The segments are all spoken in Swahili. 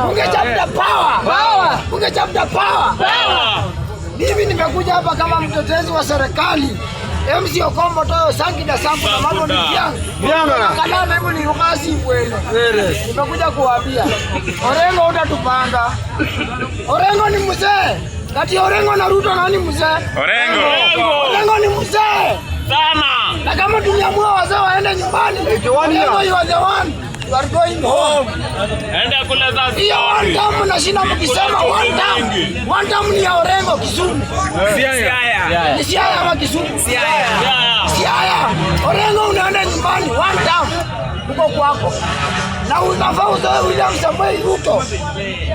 Bunge chapter power. Power. Bunge chapter power. Power. Mimi nimekuja hapa kama mtetezi wa serikali. MC Okombo Toyo Sangida Sambu na mambo ni vyangu. Vyanga. Kalama hebu ni ukasi bwene. Nimekuja kuwaambia. Orengo utatupanga. Orengo ni mzee. Kati ya Orengo na Ruto nani mzee? Orengo. Orengo ni mzee. Sana. Na kama tuliamua wazee waende nyumbani, Orengo, you are the one. You are going home. Enda kule sasa. Hiyo one term nashinda mkisema one term. One term ni ya Orengo Kisumu. Ni Siaya ama Kisumu? Siaya. Orengo unaenda nyumbani one term. Uko kwako. Na unafaa uzoe William Samoei Ruto.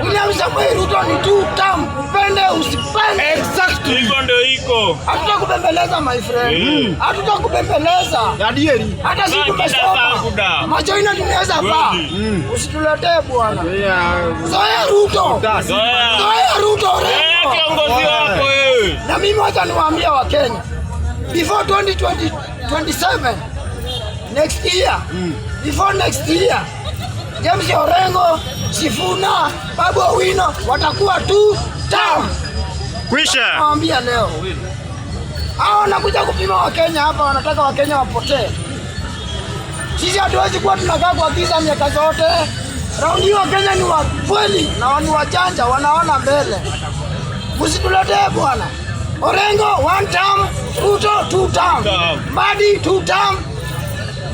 William Samoei Ruto ni two term. Upende usipende. Exactly. Hivyo ndio iko. Hatutakubembeleza, my friend. Hatutakubembeleza. Yadieri. Hata sisi Kila tumesoma. sakuda. Macho ina tunaweza vaa. Usituletee bwana. Zoea Ruto. Zoea. Zoea Ruto, Wewe Orengo. Kiongozi wako wewe. Na mimi wacha niwaambie Wakenya. Before 2027, next year, before next year, James Orengo, Sifuna, Babu Owino watakuwa two term. Kwisha. Nawaambia leo. Hao wanakuja kupima Wakenya hapa, wanataka Wakenya wapotee. Sisi hatuwezi kuwa tunakaa kwa giza miaka zote. Raundi hii Wakenya ni wa kweli na ni wajanja, wanaona mbele. Msituletee bwana. Orengo one term, Ruto two term, Term. Mbadi two term,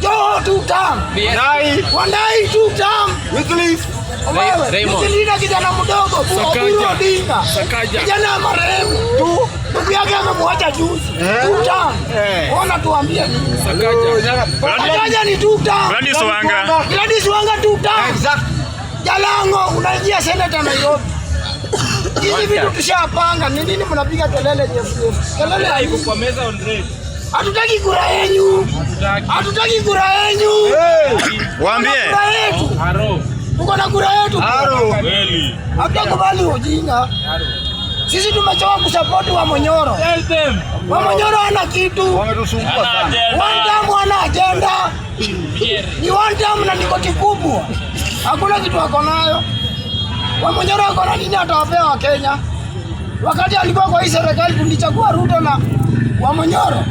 Joho two term, Nai. Wandayi two term. Wycliffe. Wewe, Raymond. Msilinde kijana mdogo Oburu Odinga, kijana marehemu tu, ndugu yake amemwacha juzi. Two term. Ona tuambie nini? Sakaja ni two term. Gladys Wanga. Gladys Wanga two term. Exactly. Jalango unaingia seneta Nairobi. Hizi vitu tushapanga. Ni nini mnapiga kelele nyefu nyefu? Kelele ya nini? Kwa meza on red. Hatutaki kura yenyu. Hatutaki kura yenyu. Waambie. Kura yetu. Haro. Tuko na kura yetu. Haro. Kweli. Hatutakubali ujinga. Sisi tumechoka kusapoti Wamunyoro. Tell them. Wamunyoro hana kitu. Wametusumbua Ana sana. agenda. One term hana agenda. Ni one term na ni koti kubwa. Hakuna kitu ako nayo. Wamunyoro ako na nini atawapea Wakenya? Wakati alikuwa kwa hii serikali tulichagua Ruto na Wamunyoro.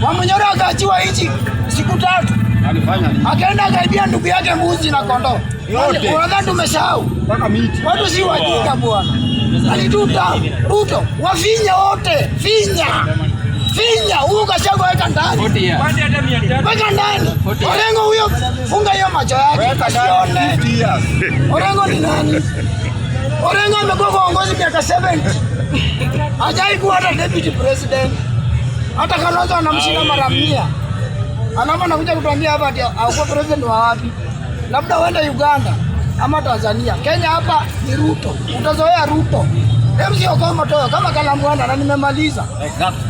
Wamunyoro akaachiwa nchi siku 3. Alifanya nini? Akaenda akaibia ndugu yake mbuzi na kondoo. Yote. Unadhani tumesahau? Mpaka miti. Watu si wajinga bwana. Alituta Ruto wafinya wote, finya finya huyu Gachagua weka ndani, weka ndani. Orengo huyo funga hiyo macho yake Weka ndani asione. 50 years. Orengo ni nani? Orengo amekuwa kwa uongozi miaka 70. Hajai kuwa hata deputy president. Hata Kalonzo anamshinda mara 100. Anapo anakuja kutuambia hapa ati hakuwa president wa wapi? Labda uende Uganda ama Tanzania. Kenya hapa ni Ruto. Utazoea Ruto. MC Okomo Toyo kama Kalambwana na nimemaliza. Exactly.